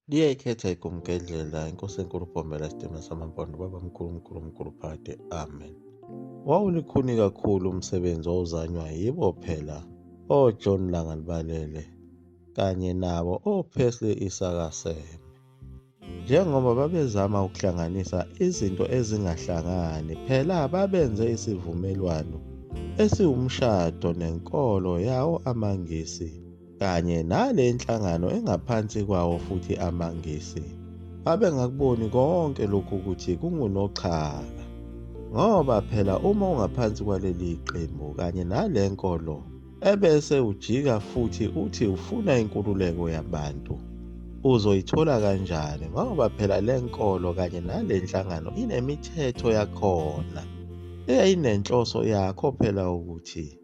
Liyayikhetha igumgedlela inkosi enkulu Bhombela isitima samaMpondo baba mkhulu mkhulu mkhulu phakade amen. Wawulikhuni kakhulu umsebenzi owawuzanywa yibo phela oJohn Langalibalele kanye nabo oPesley Isakaseme. Njengoba babezama ukuhlanganisa izinto ezingahlangani phela babenze isivumelwano esiwumshado nenkolo yawo amaNgisi kanye nale nhlangano engaphansi kwawo futhi amaNgisi babengakuboni konke lokhu ukuthi kungunoxhaka ngoba phela uma ungaphansi kwaleli qembu kanye nale nkolo ebese ujika futhi uthi ufuna inkululeko yabantu uzoyithola kanjani ngoba phela le nkolo kanye nale nhlangano inemithetho yakhona eyayinenhloso yakho phela ukuthi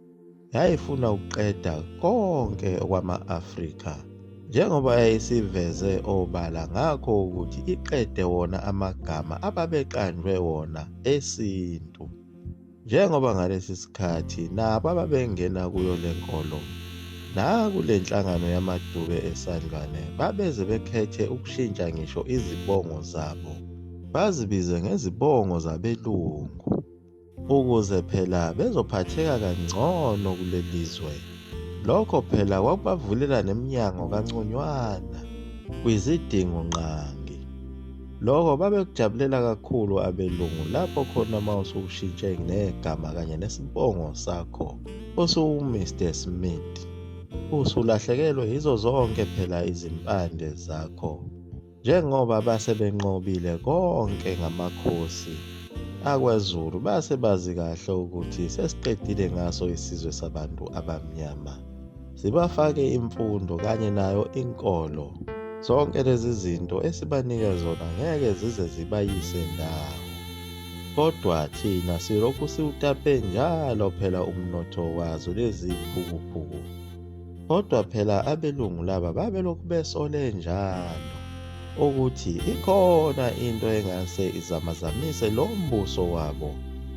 yayifuna ukuqeda konke okwama-Afrika njengoba yayisiveze obala ngakho ukuthi iqede wona amagama ababeqanjwe wona esintu. Njengoba ngalesi sikhathi nabo ababengena kuyo le nkolo nakule nhlangano yamaDube eSandlwane babeze bekhethe ukushintsha ngisho izibongo zabo bazibize ngezibongo zabelungu. Ukuze phela bezophatheka kangcono kuleli zwe. Lokho phela kwakubavulela neminyango kanconywana kwizidingo ngqangi. Lokho babekujabulela kakhulu abelungu lapho khona uma usuwushintshe negama kanye nesibongo sakho usuwu-Mr Smith. Usulahlekelwe yizo zonke phela izimpande zakho. Njengoba base benqobile konke ngamakhosi akwaZulu base bazi kahle ukuthi sesiqedile ngaso isizwe sabantu abamnyama. Sibafake imfundo kanye nayo inkolo. Zonke lezi zinto esibanike zona ngeke zize zibayise ndawo. Kodwa thina silokhu siwutape njalo phela umnotho wazo lezi phukuphuku. Kodwa phela abelungu laba babelokhu besole njalo ukuthi ikhona into engase izamazamise lo mbuso wabo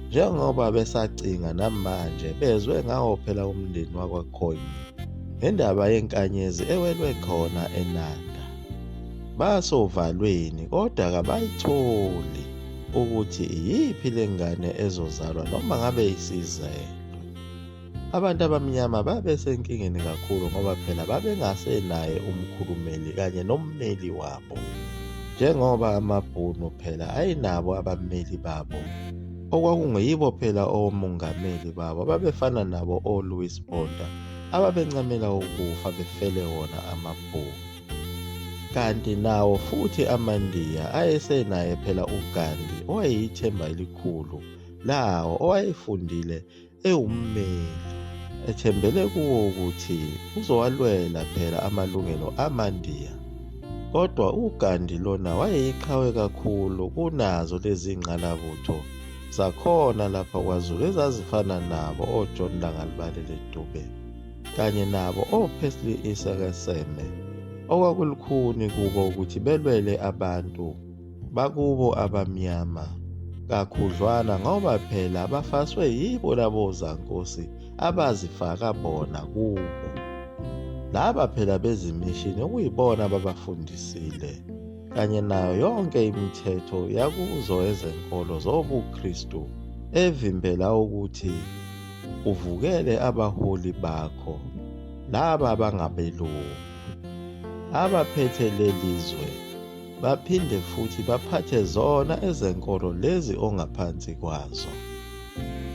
njengoba besacinga namanje bezwe ngawo phela umndeni wakwaKhoyini ngendaba yenkanyezi ewelwe khona eNanda. Basovalweni kodwa kabayitholi ukuthi iyiphi lengane ezozalwa noma ngabe isizelwe. Abantu abamnyama babesenkingeni kakhulu ngoba phela babengasenaye umkhulumeli kanye nommeli wabo. Njengoba amaBhunu phela ayenabo abammeli babo, okwakungeyibo phela omongameli babo ababefana nabo oLouis Botha ababencamela ukufa befele wona amaBhunu. Kanti nawo futhi amaNdiya ayesenaye phela uGandhi owayeyithemba elikhulu lawo owayefundile ewummeli, ethembele kuwo ukuthi uzowalwela phela amalungelo amaNdiya. Kodwa uGandhi lona wayeyiqhawe kakhulu kunazo lezi ngqalabutho zakhona lapha kwaZulu ezazifana nabo oJohn Langalibalele Dube kanye nabo oPesley Isaka Seme okwakulukhuni kubo ukuthi belwele abantu bakubo abamnyama kakhudlwana ngoba phela bafaswe yibo labo zankosi abazifaka bona kubo. Laba phela bezimishini okuyibona ababafundisile kanye nayo yonke imithetho yakuzo ezenkolo zobuKristu evimbela ukuthi uvukele abaholi bakho laba abangabelungu abaphethe leli zwe baphinde futhi baphathe zona ezenkolo lezi ongaphansi kwazo.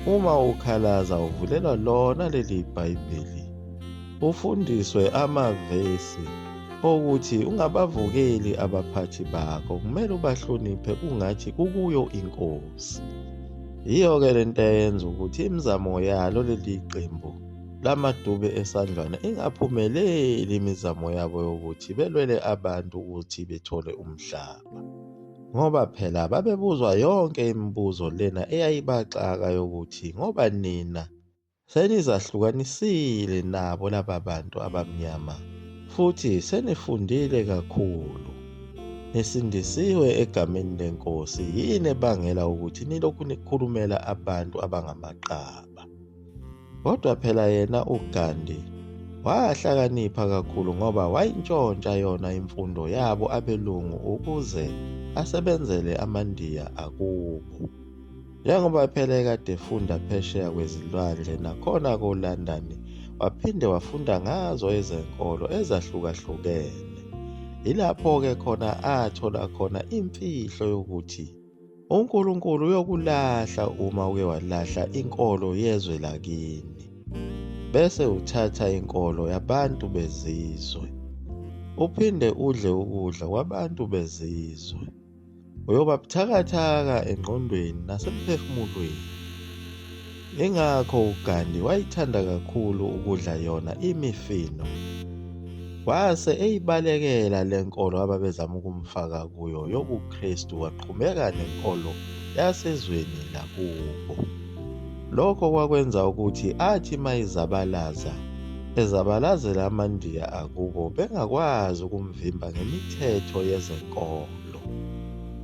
Uma ukhalaza uvulelwa lona leli Bhayibheli, ufundiswe amavesi okuthi ungabavukeli abaphathi bakho, kumele ubahloniphe kungathi kukuyo inkosi. Yiyo-ke lento eyenza ukuthi imizamo yalo leli qembu lamaDube eSandlwana ingaphumeleli imizamo yabo yokuthi belwele abantu ukuthi bethole umhlaba. Ngoba phela babebuzwa yonke imibuzo lena eyayibaxaka yokuthi ngoba nina senizahlukanisile nabo laba bantu abamnyama futhi senifundile kakhulu nisindisiwe egameni lenkosi yini ebangela ukuthi nilokhu nikhulumela abantu abangamaqaba. Kodwa phela yena uGandhi Wahlakanipha kakhulu ngoba wayintshontsha yona imfundo yabo abelungu ukuze asebenzele amaNdiya akubo. Njengoba phela ekade efunda phesheya kwezilwandle nakhona koLondon waphinde wafunda ngazo ezenkolo ezahlukahlukene. Yilapho-ke khona athola khona imfihlo yokuthi uNkulunkulu uyokulahla uma uke walahla inkolo yezwe lakini bese uthatha inkolo yabantu bezizwe uphinde udle ukudla kwabantu bezizwe. Uyoba buthakathaka engqondweni nasemphefumulweni. Ingakho uGandhi wayithanda kakhulu ukudla yona imifino. Wase eyibalekela le nkolo ababezama ukumfaka kuyo yobuKristu waqhubeka nenkolo yasezweni lakubo. Lokho kwakwenza ukuthi athi mayizabalaza ezabalazela amaNdiya akubo bengakwazi ukumvimba ngemithetho yezenkolo.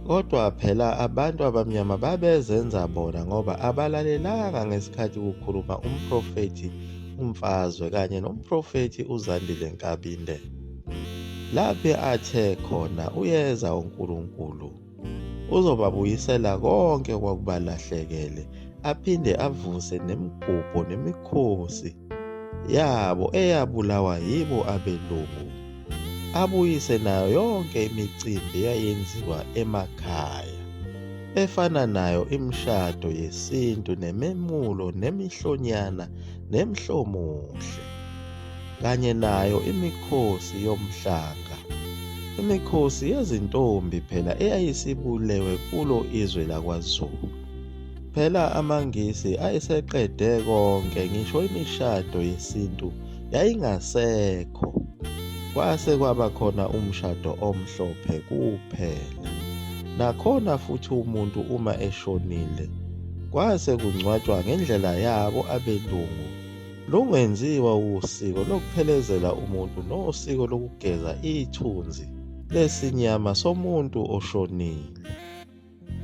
Kodwa phela abantu abamnyama babezenza bona ngoba abalalelanga ngesikhathi kukhuluma umprofethi uMfazwe kanye nomprofethi uZandile Nkabinde. Lapho athe khona uyeza uNkulunkulu Uzobabuyisela konke okwakubalahlekele aphinde avuse nemigubho nemikhosi yabo eyabulawa yibo abelungu. Abuyise nayo yonke imicimbi eyayenziwa emakhaya efana nayo imishado yesintu nememulo nemihlonyana nemhlomuhle. Kanye nayo imikhosi yomhlanga. Imikhosi yezintombi phela eyayisibulewe kulo izwe lakwaZulu. Phela amaNgisi ayeseqede konke ngisho imishado yesintu yayingasekho. Kwase kwaba khona umshado omhlophe kuphela. Nakhona futhi umuntu uma eshonile kwase kungcwatshwa ngendlela yabo abelungu Lungenziwa usiko lokuphelezela umuntu nosiko lokugeza ithunzi lesinyama somuntu oshonile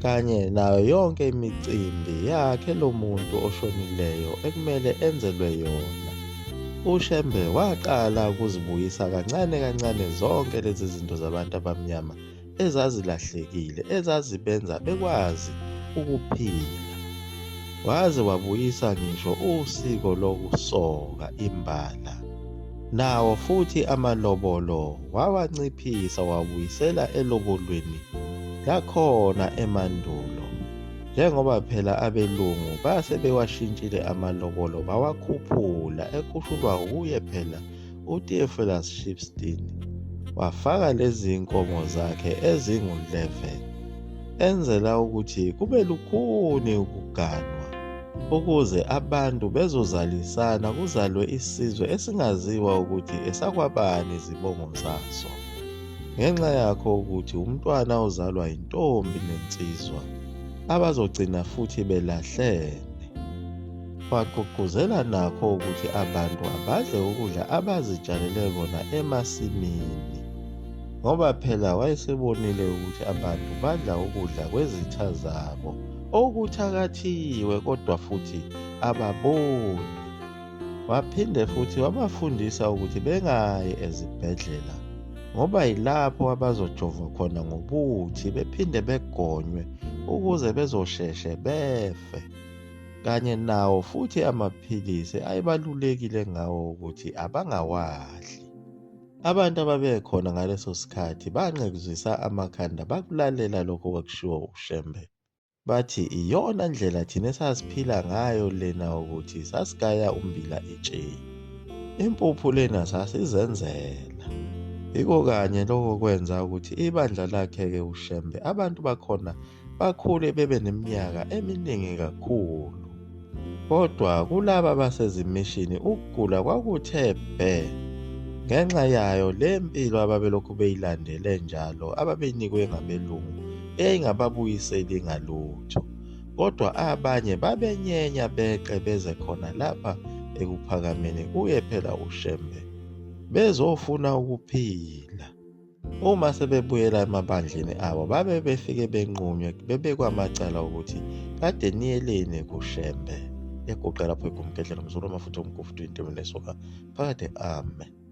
kanye nayo yonke imicimbi yakhe lo muntu oshonileyo ekumele enzelwe yona. UShembe waqala ukuzibuyisa kancane kancane zonke lezi zinto zabantu abamnyama ezazilahlekile ezazibenza bekwazi ukuphila. Waze wabuyisa ngisho usiko lokusoka imbala. Nawo futhi amalobolo wawanciphisa wabuyisela elobolweni lakhona emandulo. Njengoba phela abelungu base bewashintshile amalobolo bawakhuphula ekhushulwa wuye phela UTheophilus Shipstein wafaka lezi zinkomo zakhe ezingu-11 enzela ukuthi kube lukhuni ukuganwa ukuze abantu bezozalisana kuzalwe isizwe esingaziwa ukuthi esakwabani izibongo zaso ngenxa yakho ukuthi umntwana ozalwa yintombi nensizwa abazogcina futhi belahlene. Bagqugquzela nakho ukuthi abantu abadle ukudla abazitshalele kona emasimini ngoba phela wayesebonile ukuthi abantu badla ukudla kwezitha zabo okuthakathiwe kodwa futhi ababoni. Waphinde futhi wabafundisa ukuthi bengayi ezibhedlela ngoba yilapho abazojovwa khona ngobuthi bephinde begonywe ukuze bezosheshe befe. Kanye nawo futhi amaphilisi ayebalulekile ngawo ukuthi abangawadli. Abantu ababekhona ngaleso sikhathi banqekuzisa amakhanda bakulalela lokho okwakushiwo uShembe. Bathi iyona ndlela thina esasiphila ngayo lena ukuthi sasigaya ummbila etsheni. Impuphu lena sasizenzela. Yiko kanye lokho kwenza ukuthi ibandla lakhe-ke uShembe abantu bakhona bakhule bebe neminyaka eminingi kakhulu. Kodwa kulaba basezimishini ukugula kwakuthe bhe ngenxa yayo le mpilo ababelokhu beyilandele njalo ababeyinikwe ngabelungu eyayingababuyiseli ngalutho. Kodwa abanye babenyenya beqe beze khona lapha ekuphakameni kuye phela uShembe bezofuna ukuphila. Uma sebebuyela emabandleni abo babe befike benqunywe bebekwa amacala okuthi kade niyeleni kuShembe. Yaguqa lapho igumgedlela mzulu amafutha omgufudu intombi nesoka phakade. Amen.